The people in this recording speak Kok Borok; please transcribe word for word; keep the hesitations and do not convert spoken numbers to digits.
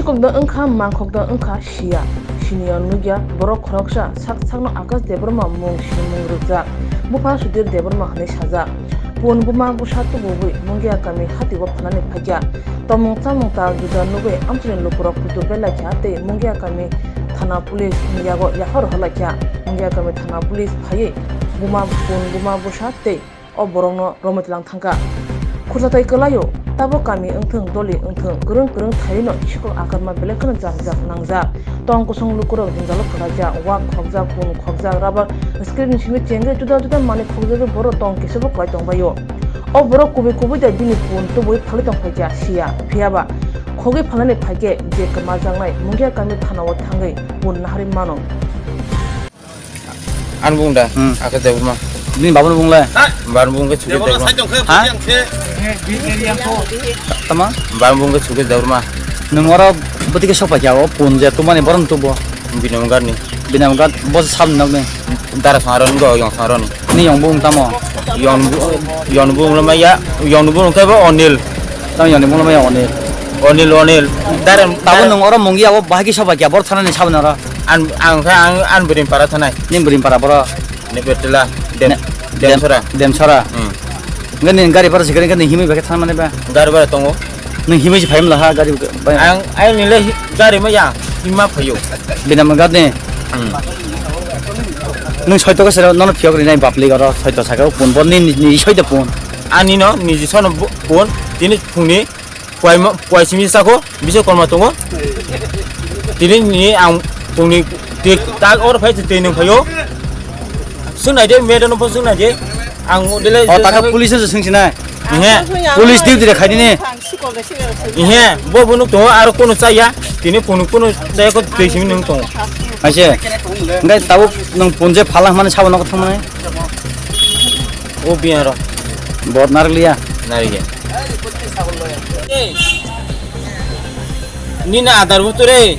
Sikok da wngkha, mangkhok da wngkha, siya. Siniya nukya, borok khoroksa sak sakno Akash Debbarma mung simung rwkjak, bupha Sudhir Debbarma hwnwi sajak. Pun buma bwsa tubugwi Mungia kami hatio phanani phaikha. Tongmung chamung tal juda nugwi amchaini lukurok kutu belaikha tei Mungia kami thana police ni yago yaphar rwlaikha. Mungia kami thana police phaiwi buma pun buma bwsa tei o borokno romwi tlang thangkha. Khursa tai kwlaio, tabok kami wngthwng, doli wngthwng, kwrwng kwrwng thairino sikok akarma belai kheno jak jak nangjak. Tong kusung lukurok jwngjalo kwlaijak, wak khokjak, pun khokjak, rubber screen ni simi chengwi juda juda manwi khokjagwi borok tong kisabo kwlai tongbaio. O borok kubui kubui de bini pun tubui phalwi tongphaikha siya, phiyaba khogwi phalnani phaikhe je kwmajaknai Mungia kami thanao thangwi pun naharwi mano. Ani bung da? Hmm. Ake Debbarma. Bini babuni bung le? Bar bung ke Suke Debbarma. Ha? Tama? Bar bung ke Suke Debbarma. Nwng oro bwtwi khe sokphaikha o pun je tumani borok tubo. Binam garni. Binam gar bo sam nok ni. Dara sangroni go yong sangroni. Ni yong bung tamo? Yon bu-, yon bung lo maya, yon bung ke bo Onil. Tamo yoni bung lo maya Onil. Onil, Onil. Dara, tabo dara. Nwng oro Mungia o bahai khe sokphaikha bor thanani saboni oro. An, ang khe ang, ang Bwrwini para thanai. Ni Bwrwini para boro? Ni Betla, Dem-, ne-, Dem-, Demsora. Demsora. Hmm. Nge ni gari bara sikari nge ni himwi beke thanmani ba? Gari bara tongo. Ni himwi si phaim laha gari ba? Ang, ai ni le hi-, gari ma ya, himma phayo. Binam gad ni? Hmm. Nung soito ka sero nono phiyok rinai bapli goro soito saka pun bo ni, ni, ni soito pun. Ani no, ni ji sono bu-, pun, tini phungni Kuaima, kuaisimi sako, bisa korma tongo. Tini ni ang tongni te tal or phai te nung phayo. Sung nai de, medan no sung nai de. Ang dele. O taka police se sung sinai. Ihe. Police duty de khai dini. Ihe, bo bo nuk tongo aro kono chaya. Tini kono kono chaya ko te simi nung tongo. Aise. Ngai tabo nung punje phala mane sabo nok thang mane. O biaro. Bor narliya. Narige. Nini adar butore.